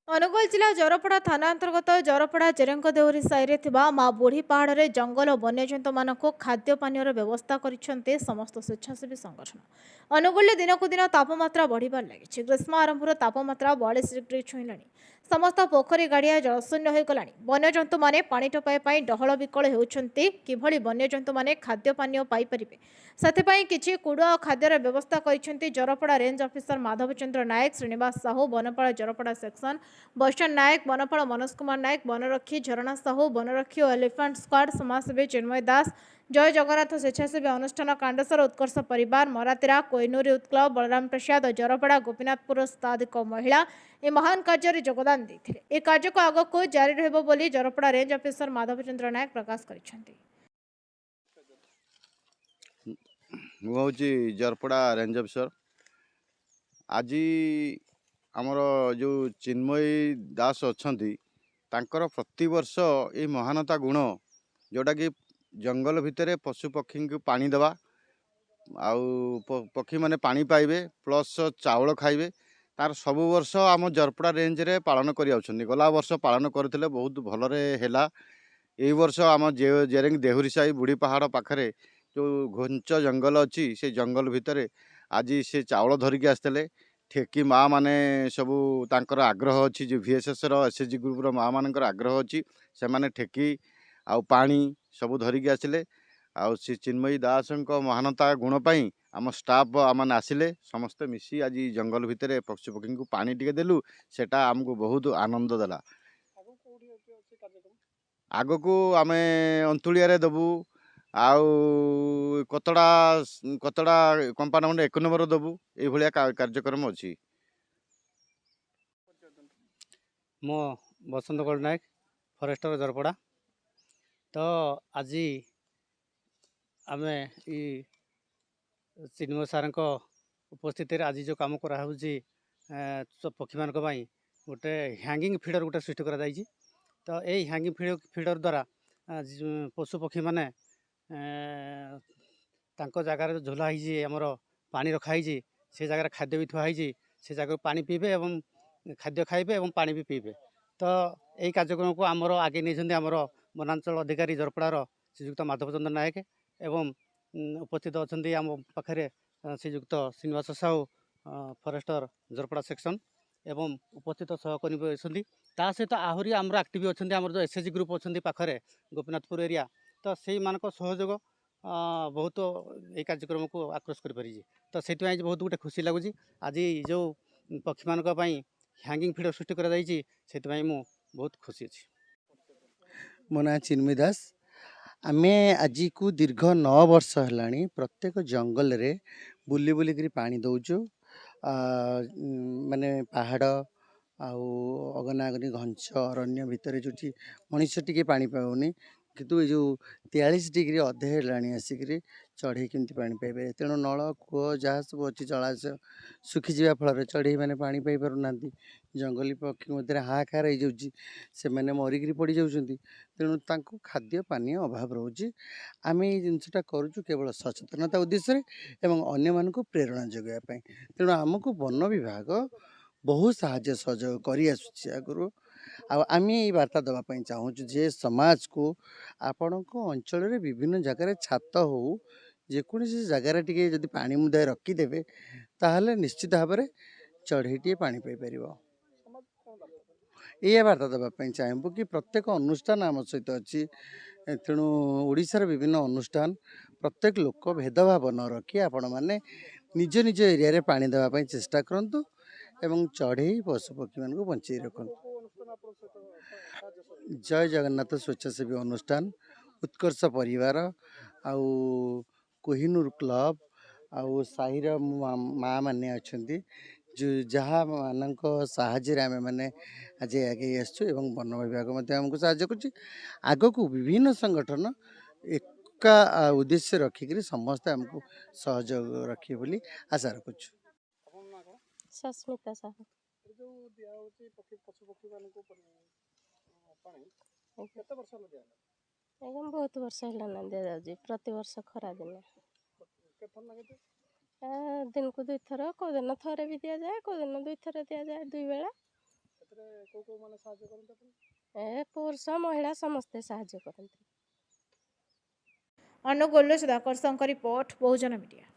ଅନୁଗୁଳ ଜିଲ୍ଲା ଜରପଡ଼ା ଥାନା ଅନ୍ତର୍ଗତ ଜରପଡ଼ା ଜେରେଙ୍ଗଦେଉରୀ ସାହିରେ ଥିବା ମା ବୁଢ଼ୀ ପାହାଡ଼ରେ ଜଙ୍ଗଲ ଓ ବନ୍ୟଜନ୍ତୁମାନଙ୍କୁ ଖାଦ୍ୟ ପାନୀୟର ବ୍ୟବସ୍ଥା କରିଛନ୍ତି ସମସ୍ତ ସ୍ୱେଚ୍ଛାସେବୀ ସଂଗଠନ। ଅନୁଗୁଳରେ ଦିନକୁ ଦିନ ତାପମାତ୍ରା ବଢ଼ିବାରେ ଲାଗିଛି। ଗ୍ରୀଷ୍ମ ଆରମ୍ଭରୁ ତାପମାତ୍ରା 42 ଡିଗ୍ରୀ ଛୁଇଁଲାଣି। ସମସ୍ତ ପୋଖରୀ ଗାଡ଼ିଆ ଜଳଶୂନ୍ୟ ହୋଇଗଲାଣି। ବନ୍ୟଜନ୍ତୁମାନେ ପାଣି ଟୋପାଏ ପାଇଁ ଡହଳ ବିକଳ ହେଉଛନ୍ତି। କିଭଳି ବନ୍ୟଜନ୍ତୁମାନେ ଖାଦ୍ୟ ପାନୀୟ ପାଇପାରିବେ, ସେଥିପାଇଁ କିଛି କୁଡ଼ୁଆ ଓ ଖାଦ୍ୟର ବ୍ୟବସ୍ଥା କରିଛନ୍ତି ଜରପଡ଼ା ରେଞ୍ଜ ଅଫିସର ମାଧବଚନ୍ଦ୍ର ନାୟକ, ଶ୍ରୀନିବାସ ସାହୁ, ବନପାଳ ଜରପଡ଼ା ସେକ୍ସନ ବୈଷ୍ଣବ ନାୟକ, ବନପାଳ ମନୋଜ କୁମାର ନାୟକ, ବନରକ୍ଷୀ ଝରଣା ସାହୁ, ବନରକ୍ଷୀ ଓ ଏଲିଫାଣ୍ଟ ସ୍କ୍ୱାଡ୍ ସମାଜସେବୀ ଚିନ୍ମୟ ଦାସ, ଜୟ ଜଗନ୍ନାଥ ସ୍ୱେଚ୍ଛାସେବୀ ଅନୁଷ୍ଠାନ କାଣ୍ଡସର ଉତ୍କର୍ଷ ପରିବାର, ମରାତିରା କୋଇନୁର ୟୁଥ୍ କ୍ଲବ, ବଳରାମ ପ୍ରସାଦ ଓ ଜରପଡ଼ା ଗୋପୀନାଥପୁର ଶତାଧିକ ମହିଳା ଏ ମହାନ କାର୍ଯ୍ୟରେ ଯୋଗଦାନ ଦେଇଥିଲେ। ଏ କାର୍ଯ୍ୟକୁ ଆଗକୁ ଜାରି ରହିବ ବୋଲି ଜରପଡ଼ା ରେଞ୍ଜ ଅଫିସର ମାଧବଚନ୍ଦ୍ର ନାୟକ ପ୍ରକାଶ କରିଛନ୍ତି। ମୁଁ ହେଉଛି ଜରପଡ଼ା ରେଞ୍ଜ ଅଫିସର। ଆଜି ଆମର ଯେଉଁ ଚିନ୍ମୟୀ ଦାସ ଅଛନ୍ତି, ତାଙ୍କର ପ୍ରତିବର୍ଷ ଏଇ ମହାନତା ଗୁଣ, ଯେଉଁଟାକି ଜଙ୍ଗଲ ଭିତରେ ପଶୁ ପକ୍ଷୀଙ୍କୁ ପାଣି ଦେବା, ଆଉ ପକ୍ଷୀମାନେ ପାଣି ପାଇବେ ପ୍ଲସ୍ ଚାଉଳ ଖାଇବେ, ତାର ସବୁ ବର୍ଷ ଆମ ଜରପଡ଼ା ରେଞ୍ଜରେ ପାଳନ କରି ଆସୁଛନ୍ତି। ଗଲା ବର୍ଷ ପାଳନ କରିଥିଲେ, ବହୁତ ଭଲରେ ହେଲା। ଏଇ ବର୍ଷ ଆମ ଜେରେଙ୍ଗ ଦେହୁରୀ ସାହି ବୁଢ଼ୀ ପାହାଡ଼ ପାଖରେ ଯେଉଁ ଘଞ୍ଚ ଜଙ୍ଗଲ ଅଛି, ସେ ଜଙ୍ଗଲ ଭିତରେ ଆଜି ସେ ଚାଉଳ ଧରିକି ଆସିଥିଲେ। ଠେକି ମା ମାନେ ସବୁ ତାଙ୍କର ଆଗ୍ରହ ଅଛି, ଯେଉଁ ଭିଏସ୍ଏସ୍ର ଏସ୍ ଏଚ୍ ଜି ଗ୍ରୁପ୍ର ମା ମାନଙ୍କର ଆଗ୍ରହ ଅଛି, ସେମାନେ ଠେକି ଆଉ ପାଣି ସବୁ ଧରିକି ଆସିଲେ। ଆଉ ସେ ଚିନ୍ମୟୀ ଦାସଙ୍କ ମହାନତା ଗୁଣ ପାଇଁ ଆମ ଷ୍ଟାଫ୍ ଆମମାନେ ଆସିଲେ। ସମସ୍ତେ ମିଶି ଆଜି ଜଙ୍ଗଲ ଭିତରେ ପଶୁ ପକ୍ଷୀଙ୍କୁ ପାଣି ଟିକେ ଦେଲୁ। ସେଟା ଆମକୁ ବହୁତ ଆନନ୍ଦ ଦେଲା। ଆଗକୁ ଆମେ ଅନ୍ତୁଳିଆରେ ଦେବୁ ଆଉ କତଡ଼ା କତଡ଼ା କମ୍ପାଉଣ୍ଡ 1 ନମ୍ବର ଦେବୁ। ଏଇଭଳିଆ କାର୍ଯ୍ୟକ୍ରମ ଅଛି। ମୁଁ ବସନ୍ତ ଗଡ଼ନାୟକ, ଫରେଷ୍ଟର, ଜରପଡ଼ା। ତ ଆଜି ଆମେ ଏଇ ଚିନ୍ମୟ ସାର୍ଙ୍କ ଉପସ୍ଥିତିରେ ଆଜି ଯେଉଁ କାମ କରାହେଉଛି, ପକ୍ଷୀମାନଙ୍କ ପାଇଁ ଗୋଟେ ହ୍ୟାଙ୍ଗିଂ ଫିଡ଼ର ଗୋଟେ ସୃଷ୍ଟି କରାଯାଇଛି। ତ ଏଇ ହ୍ୟାଙ୍ଗିଂ ଫିଡ଼ର ଦ୍ୱାରା ପଶୁ ପକ୍ଷୀମାନେ ତାଙ୍କ ଜାଗାରେ ଯେଉଁ ଝୁଲା ହେଇଛି, ଆମର ପାଣି ରଖା ହେଇଛି, ସେ ଜାଗାରେ ଖାଦ୍ୟ ବି ଥୁଆ ହେଇଛି, ସେ ଜାଗାରୁ ପାଣି ପିଇବେ ଏବଂ ଖାଦ୍ୟ ଖାଇବେ ଏବଂ ପାଣି ବି ପିଇବେ। ତ ଏଇ କାର୍ଯ୍ୟକ୍ରମକୁ ଆମର ଆଗେଇ ନେଇଛନ୍ତି ଆମର ବନାଞ୍ଚଳ ଅଧିକାରୀ ଜରପଡ଼ାର ଶ୍ରୀଯୁକ୍ତ ମାଧବଚନ୍ଦ୍ର ନାୟକ ଏବଂ ଉପସ୍ଥିତ ଅଛନ୍ତି ଆମ ପାଖରେ ଶ୍ରୀଯୁକ୍ତ ଶ୍ରୀନିବାସ ସାହୁ, ଫରେଷ୍ଟର, ଜରପଡ଼ା ସେକ୍ସନ ଏବଂ ଉପସ୍ଥିତ ସହକର୍ମୀ ବି ଅଛନ୍ତି। ତା ସହିତ ଆହୁରି ଆମର ଆକ୍ଟିଭ ଅଛନ୍ତି ଆମର ଯେଉଁ ଏସ୍ ଏଚ୍ ଜି ଗ୍ରୁପ୍ ଅଛନ୍ତି ପାଖରେ ଗୋପୀନାଥପୁର ଏରିଆ। ତ ସେଇମାନଙ୍କ ସହଯୋଗ ବହୁତ ଏଇ କାର୍ଯ୍ୟକ୍ରମକୁ ଆକର୍ଷ କରିପାରିଛି। ତ ସେଥିପାଇଁ ଆଜି ବହୁତ ଗୋଟେ ଖୁସି ଲାଗୁଛି। ଆଜି ଯେଉଁ ପକ୍ଷୀମାନଙ୍କ ପାଇଁ ହ୍ୟାଙ୍ଗିଂ ଫିଡ଼ର ସୃଷ୍ଟି କରାଯାଇଛି, ସେଥିପାଇଁ ମୁଁ ବହୁତ ଖୁସି ଅଛି। ମୋ ନାଁ ଚିନ୍ମୟ ଦାସ। ଆମେ ଆଜିକୁ ଦୀର୍ଘ 9 ବର୍ଷ ହେଲାଣି ପ୍ରତ୍ୟେକ ଜଙ୍ଗଲରେ ବୁଲି ବୁଲିକିରି ପାଣି ଦେଉଛୁ। ମାନେ ପାହାଡ଼ ଆଉ ଅଗନାଗନି ଘଞ୍ଚ ଅରଣ୍ୟ ଭିତରେ ଯେଉଁଠି ମଣିଷ ଟିକେ ପାଣି ପାଉନି, କିନ୍ତୁ ଏ ଯେଉଁ 43 ଡିଗ୍ରୀ ଅଧେ ହେଲାଣି ଆସିକିରି, ଚଢ଼େଇ କେମିତି ପାଣି ପାଇବେ? ତେଣୁ ନଳ କୂଅ ଯାହା ସବୁ ଅଛି, ଜଳାଶୟ ଶୁଖିଯିବା ଫଳରେ ଚଢ଼େଇମାନେ ପାଣି ପାଇପାରୁନାହାନ୍ତି। ଜଙ୍ଗଲୀ ପକ୍ଷୀ ମଧ୍ୟରେ ହାହାକାର ହେଇଯାଉଛି, ସେମାନେ ମରିକିରି ପଡ଼ିଯାଉଛନ୍ତି। ତେଣୁ ତାଙ୍କୁ ଖାଦ୍ୟ ପାନୀୟ ଅଭାବ ରହୁଛି। ଆମେ ଏଇ ଜିନିଷଟା କରୁଛୁ କେବଳ ସଚେତନତା ଉଦ୍ଦେଶ୍ୟରେ ଏବଂ ଅନ୍ୟମାନଙ୍କୁ ପ୍ରେରଣା ଯୋଗାଇବା ପାଇଁ। ତେଣୁ ଆମକୁ ବନ ବିଭାଗ ବହୁତ ସାହାଯ୍ୟ ସହଯୋଗ କରିଆସୁଛି ଆଗରୁ। ଆଉ ଆମେ ଏଇ ବାର୍ତ୍ତା ଦେବା ପାଇଁ ଚାହୁଁଛୁ ଯେ ସମାଜକୁ, ଆପଣଙ୍କ ଅଞ୍ଚଳରେ ବିଭିନ୍ନ ଜାଗାରେ ଛାତ ହଉ, ଯେକୌଣସି ଜାଗାରେ ଟିକେ ଯଦି ପାଣି ମୁନ୍ଦାଏ ରଖିଦେବେ, ତାହେଲେ ନିଶ୍ଚିତ ଭାବରେ ଚଢ଼େଇଟିଏ ପାଣି ପାଇପାରିବ। ଏଇଆ ବାର୍ତ୍ତା ଦେବା ପାଇଁ ଚାହିଁବୁ କି ପ୍ରତ୍ୟେକ ଅନୁଷ୍ଠାନ ଆମ ସହିତ ଅଛି। ତେଣୁ ଓଡ଼ିଶାର ବିଭିନ୍ନ ଅନୁଷ୍ଠାନ, ପ୍ରତ୍ୟେକ ଲୋକ ଭେଦଭାବ ନ ରଖି ଆପଣମାନେ ନିଜ ନିଜ ଏରିଆରେ ପାଣି ଦେବା ପାଇଁ ଚେଷ୍ଟା କରନ୍ତୁ ଏବଂ ଚଢ଼େଇ ପଶୁପକ୍ଷୀମାନଙ୍କୁ ବଞ୍ଚେଇ ରଖନ୍ତୁ। ଜୟ ଜଗନ୍ନାଥ ସ୍ୱେଚ୍ଛାସେବୀ ଅନୁଷ୍ଠାନ, ଉତ୍କର୍ଷ ପରିବାର ଆଉ କୋହିନୂର କ୍ଲବ ଆଉ ସାହିର ମା ମାନେ ଅଛନ୍ତି, ଯେଉଁ ଯାହା ମାନଙ୍କ ସାହାଯ୍ୟରେ ଆମେମାନେ ଆଜି ଆଗେଇ ଆସିଛୁ ଏବଂ ବନ ବିଭାଗ ମଧ୍ୟ ଆମକୁ ସାହାଯ୍ୟ କରୁଛି। ଆଗକୁ ବିଭିନ୍ନ ସଂଗଠନ ଏକା ଉଦ୍ଦେଶ୍ୟ ରଖିକିରି ସମସ୍ତେ ଆମକୁ ସହଯୋଗ ରଖିବେ ବୋଲି ଆଶା ରଖୁଛୁ। ସସ୍ମିତା ସାହୁ। ଯୋଉ ଦିଆହଉଛି ପକ୍ଷୀ ପଶୁ ପକ୍ଷୀମାନଙ୍କୁ ପାଣି, କେତେ ବର୍ଷ ହେଲା ଦିଆହେଲା? ଆଜ୍ଞା, ବହୁତ ବର୍ଷ ହେଲାଣି ଦିଆଯାଉଛି, ପ୍ରତିବର୍ଷ ଖରା ଦିନେ। କେତେ ଥର ଲାଗୁଛି? ଦିନକୁ ଦୁଇଥର, କେଉଁଦିନ ଥରେ ବି ଦିଆଯାଏ, କେଉଁଦିନ ଦୁଇଥର ଦିଆଯାଏ, ଦୁଇ ବେଳା। ଏଥିରେ କୋଉ କୋଉ ମାନେ ସାହାଯ୍ୟ କରନ୍ତି ଆପଣ? ଏ ପୁରୁଷ ମହିଳା ସମସ୍ତେ ସାହାଯ୍ୟ କରନ୍ତି। ଅନୁଗୁଳରୁ ସୁଧାକର ସାହୁଙ୍କ ରିପୋର୍ଟ, ବହୁଜନ ମିଡିଆ।